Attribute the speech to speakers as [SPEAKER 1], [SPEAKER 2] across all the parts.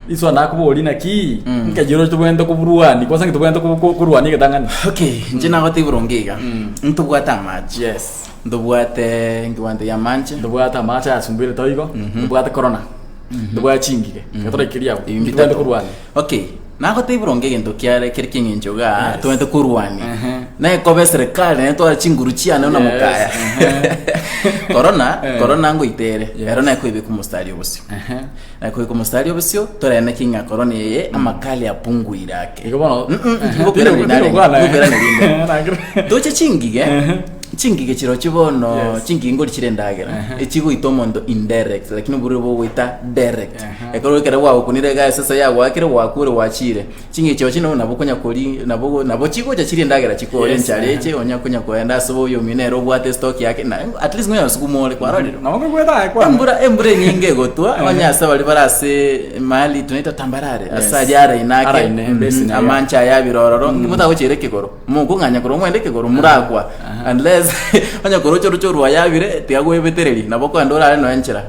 [SPEAKER 1] Iso nakoboria naki nkaiyora oche tobwenerete koburwania kwanza nki tobwenerete ko- ko- korwania egetang'ani
[SPEAKER 2] Okay, inche nagotebia boronge iga, ntobwate amache,
[SPEAKER 1] yes
[SPEAKER 2] ntobwate nkiwante ya amanche,
[SPEAKER 1] ntobwate amache ayasumbuire toigo ntobwate corona ntobwate chingige ekero toraikeria abwo
[SPEAKER 2] Ebi
[SPEAKER 1] nki tobwenerete
[SPEAKER 2] mbitato.
[SPEAKER 1] korwania
[SPEAKER 2] Okay, nagotebia boronge egento kiare kere ki'eng'encho igaa,
[SPEAKER 1] Yes.
[SPEAKER 2] tobwenerete korwania,
[SPEAKER 1] Ehe.
[SPEAKER 2] na ekoba eserekari naende tware chinguru chiane buna
[SPEAKER 1] Yes,
[SPEAKER 2] mokaya.
[SPEAKER 1] ehe.
[SPEAKER 2] Corona,
[SPEAKER 1] Eh.
[SPEAKER 2] corona ngoitere,
[SPEAKER 1] Yes.
[SPEAKER 2] ero nakoebeka omostari obosio.
[SPEAKER 1] Ehe.
[SPEAKER 2] Na goika omositari obosio, torene ki ng'a korona eye amakali apunguire ake.
[SPEAKER 1] Igo bono
[SPEAKER 2] Mm, mm,
[SPEAKER 1] Ehe,
[SPEAKER 2] tibokwerani
[SPEAKER 1] tindi-
[SPEAKER 2] narenge,
[SPEAKER 1] tindi gokwana, eh.
[SPEAKER 2] tibokwerani rinde.
[SPEAKER 1] Nangire.
[SPEAKER 2] Toche chingige,
[SPEAKER 1] Ehe.
[SPEAKER 2] chingige chirochio bono,
[SPEAKER 1] Yes.
[SPEAKER 2] chingige ngori chire endagera,
[SPEAKER 1] Ehe.
[SPEAKER 2] echigoita omonto indirect, lakini oborwaire bogoita direct.
[SPEAKER 1] Ehe.
[SPEAKER 2] Ekero ekero gwagokunire iga esese yagoakire gwakure gwachire. Chingige chirochio nabo nabo okonya kori nabo nabo chigocha chirie endagera chikore
[SPEAKER 1] Yes,
[SPEAKER 2] enchara
[SPEAKER 1] ehe.
[SPEAKER 2] eche onya konya koenda ase oyominto nere obwate estock yake na at least ngonya sukuma ore kwarorire.
[SPEAKER 1] Nabo nkoigwete aye kwana.
[SPEAKER 2] Embura embura enyinge egotwa
[SPEAKER 1] Ehe.
[SPEAKER 2] onye ase baria bare ase mahali tunaita tambarare
[SPEAKER 1] Yes.
[SPEAKER 2] ase aria araine ake
[SPEAKER 1] Araine,
[SPEAKER 2] mhm,
[SPEAKER 1] basin aya.
[SPEAKER 2] amanche aya abire ororo mm. motagochiera ekegoro mokong'anya korwa mwende ekegoro morakwa unless onye koroche oroche orwaya abire tiga gwebetereri nabo okogenda orare nonya enchera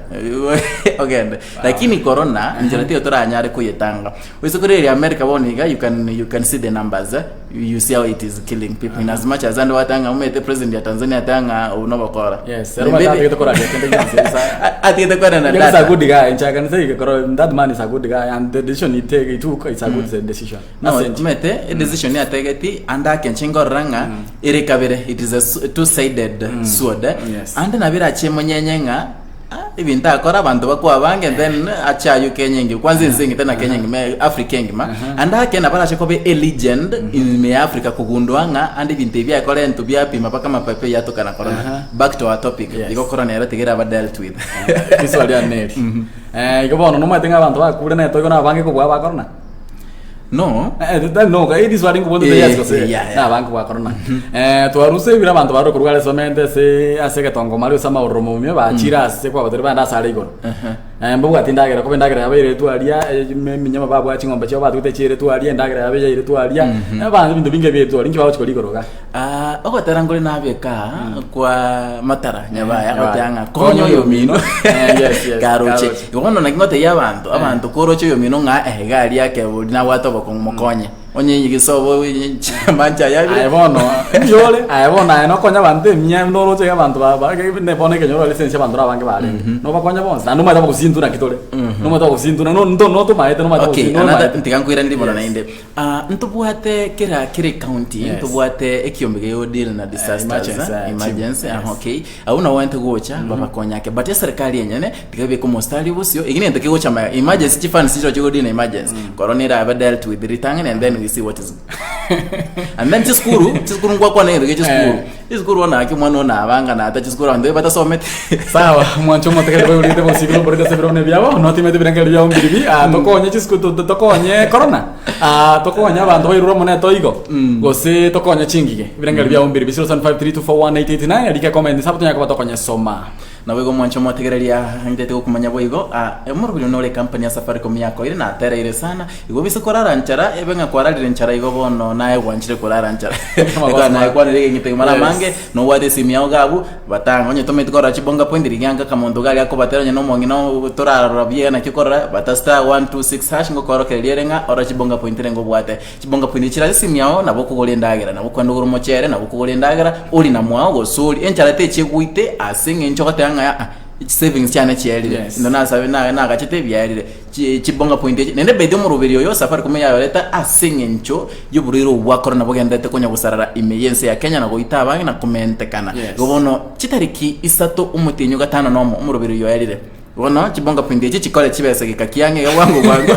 [SPEAKER 2] ogende lakini corona enchera tiga toranyare koyetanga Oise korigereria America bono iga you can you can see the numbers eh? you see how it is killing people in as much as ande gwateba ng'a omanyete president ya Tanzania ateba ng'a obo nobokora
[SPEAKER 1] Yes, ero omanyete atigete koraria kende gionsi esa-
[SPEAKER 2] atigete kwenena
[SPEAKER 1] He's a
[SPEAKER 2] data
[SPEAKER 1] good guy. Inche I can say koro that man is a good guy and the decision he take he took is a good decision.
[SPEAKER 2] No,
[SPEAKER 1] Ase inche.
[SPEAKER 2] omanyete edecision yategeti ande ake inche nkorora ng'a ere kabere it is a two sided sword eh.
[SPEAKER 1] Yes.
[SPEAKER 2] Ande nabo erache emonyenye ng'a Ah, ebinto akora abanto bakwa abange and then ache aywo Kenya engima kwanza ense engima tari Kenya engima eh, Africa engima ande ake nabo arache koba a legend ime ya Africa kogundua ng'a ande ebinto ebi akora ento biapima mpaka amapepo eyatokana korona
[SPEAKER 1] Aha.
[SPEAKER 2] back to our topic
[SPEAKER 1] Yes.
[SPEAKER 2] igo korona ero tiga eraba dealt with
[SPEAKER 1] Riswali riane neri. Eh, igo bono nomanyete ng'a abanto bakure na etoigo nabange kobua abakorona?
[SPEAKER 2] no
[SPEAKER 1] Eh, eh, tari no, eh, riswali nkobwate
[SPEAKER 2] Eh,
[SPEAKER 1] yes gose
[SPEAKER 2] yeah, yeah.
[SPEAKER 1] nabange kobua korona. Eh, twaruse ebire abanto barure korwa are somente ase ase egetongo maria ase amaororo momio bachire ase kwabateria baende ase are igoro. Eh, mbabwati endagera koba endagera yabo yairetwe aria, eh, eminyama babwate ching'ombe chiabo batugete chiairetwe aria, endagera yabo yairetwe aria, abanto ebinto binge biaetwe aria, inki bagochi koria igoro igaa?
[SPEAKER 2] Ah, ogotera nkore nabeka aa kwa matara nyabaya
[SPEAKER 1] Nyabaya.
[SPEAKER 2] agoteba ng'a konya oyomino
[SPEAKER 1] Eh, yes, yes,
[SPEAKER 2] karoche
[SPEAKER 1] karoche.
[SPEAKER 2] igo bono naki ngotebia abanto abanto koroche oyomino ng'a eh iga aria akebori nabwate obokong'u mokonye onye gisobo manche aya
[SPEAKER 1] Aye
[SPEAKER 2] abire
[SPEAKER 1] bono mbuya ore aye bono aye nokonya abanto emiya noroche iga abanto ba- ba ne bono ekenyoro ore ase ense abanto nabange barenge nobakonya bonsi naende omanyete abagosintu naki tore nomanyete abagosintu notomaete nomanyete
[SPEAKER 2] okay
[SPEAKER 1] abagosintu
[SPEAKER 2] another
[SPEAKER 1] nomaete
[SPEAKER 2] ntiga nkoiranerie bono
[SPEAKER 1] Yes.
[SPEAKER 2] naende Ah, ntobwate kera kera ecounty
[SPEAKER 1] Yes.
[SPEAKER 2] ntobwate ekiombe geo deal na disasters
[SPEAKER 1] emergency,
[SPEAKER 2] eh,
[SPEAKER 1] eh, team.
[SPEAKER 2] emergency
[SPEAKER 1] Yes.
[SPEAKER 2] ah, okay abwo nabo baente gocha babakonyake but eserikali enyene tiga ebeke omostari obosio eki nento kegocha magega emergency chifunds chirochio chigo deal na emergency korona erabe dealt with ritang'ani and then we see what is and then chisukuru chisukuru ngwakwana egento gie chisukuru
[SPEAKER 1] Eh.
[SPEAKER 2] chisukuru bono naki omwana one nabanga nata chisukuru abanto batasomete
[SPEAKER 1] Sawa, mwanche omotegereri bwaigorete bosikire oborete ase ebirogo nebiabo, notimete ebirengererio biabo mbiribi, ah, tokonye chisuku to- to- tokonye corona, ah, tokonye abanto bairure omonene igo, gose tokonye chingige, ebirengererio biabo mbiribi 0753241889 rika comment ase tonyare koba tokonyesoma.
[SPEAKER 2] Naboigo omwanche omotegereria ntete gokumanya boigo, ah, omorobiri one ore company ya Safaricom yakoire natereire sana, igo obise korara nchara ebe ng'a kwararire nchara igo bono naye gwanchire korara nchara. Ekero naye kwanire egeng'ito mara
[SPEAKER 1] Yes.
[SPEAKER 2] amange, nobwate esimu yao iga abwo, batanga onye tomanyeti korora chibonga point rigia anga akamonto iga aria akobatera onye na omong'ina oo torarora buya naki okorora, bata star 126 hash ngokorokereria ere ng'a ora chibonga point renge obwate. Chibonga point chire ase esimu yao nabo okogora endagera, nabo okogenda ogore omochere, nabo okogora endagera, orie na mwao gose orie, enchara techia egoite ase eng'encho ogoteba ng'a aa chisavings chiane chiaerire,
[SPEAKER 1] Yes.
[SPEAKER 2] ndo nasabe na nagachete biaerire. Chi chibonga point echi, naende by the way omoroberi oyo Safaricom yayorete ase eng'encho y'oborwaire obo bwa korona bogendererete konya gosarara ime y'ense ya Kenya na goita abange na komentekana.
[SPEAKER 1] Yes.
[SPEAKER 2] Igo bono chitariki isato omotienyi o gatano na omo omoroberi oyo oerire. Bono chibonga point echi chikore chibesa geka kiang'e iga bwango bwango.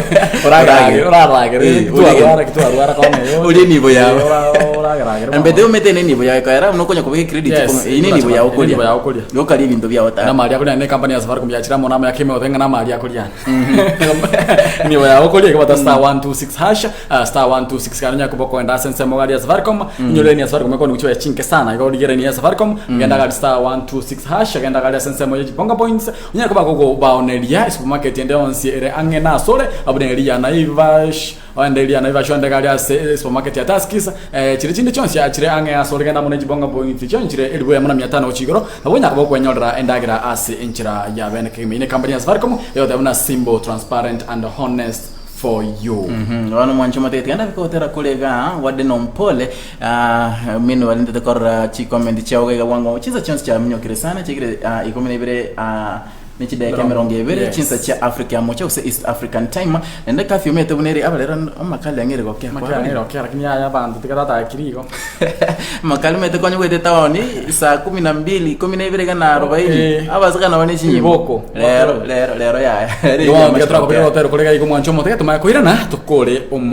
[SPEAKER 1] Oragerage, oraragere,
[SPEAKER 2] Eh,
[SPEAKER 1] kitwarwara, kitwarwara kona eyo.
[SPEAKER 2] Orie enibo yao.
[SPEAKER 1] Eh, ora- orageragere
[SPEAKER 2] And by the way omanyete ene enibo yago ekoera buna okonya kobeka ecredit
[SPEAKER 1] Yes,
[SPEAKER 2] kong'u eyio ne enibo yago okoria.
[SPEAKER 1] Enibo yago okoria.
[SPEAKER 2] Igo okaria ebinto biago tari.
[SPEAKER 1] Namari akoria ne company ya Safaricom yachire amo namo yakeme goteba ng'a namari akoria. Enibo yago okoria ekobata star 126 hash, ah, star 126 kare onye koba okoenda ase ensemo gari ya Safaricom, inyore line ya Safaricom ekoni gochia chinke sana, igo origie line ya Safaricom, genda gari star 126 hash, genda gari ase ensemo ye chibonga points, Onyare koba kogobaoneria esupermarket ende yonsi ere ang'e nasore, abwo neria ya Naivas, oende eria ya Naivas oende gari ase esupermarket ya Tuskys, eh, chiria chinde chionsi chire ang'e asore genda amo ne chibonga points chionsi chire elifu eyemo na mia tano gochia igoro, nabo onyare koba okwenyorera endagera ase enchera ya bene kegima. Eye ne company ya Safaricom, egoteba buna simple, transparent and honest. for you.
[SPEAKER 2] Bono mwanche omotebie tiga ndabeke gotera kore igaa wade nompole ah, mino barentete korora chicomment chiao iga bwango chinsa chionsi chiaminyokire sana chiagire ah, ikomi na ibere ah, ne chidakika emerongo ebere
[SPEAKER 1] Yes.
[SPEAKER 2] chinsa chia Africa ya mocha gose East African time naende curfew omanyete buna ere abarero amakali ang'e ere gokea
[SPEAKER 1] Amakali ang'e ere gokea lakini yaya abanto tiga tatakiri igo.
[SPEAKER 2] Amakali omanyete konya goeta etaoni saa kumi na mbili ikomi na ibere iga na arobaini
[SPEAKER 1] Eh.
[SPEAKER 2] abaseka nabo ne chinyimbo
[SPEAKER 1] Iboko.
[SPEAKER 2] rero rero rero yaya
[SPEAKER 1] Igo bono tiga torakobera ogotera kore iga igo mwanche omotege tomanye koirana tokore omo.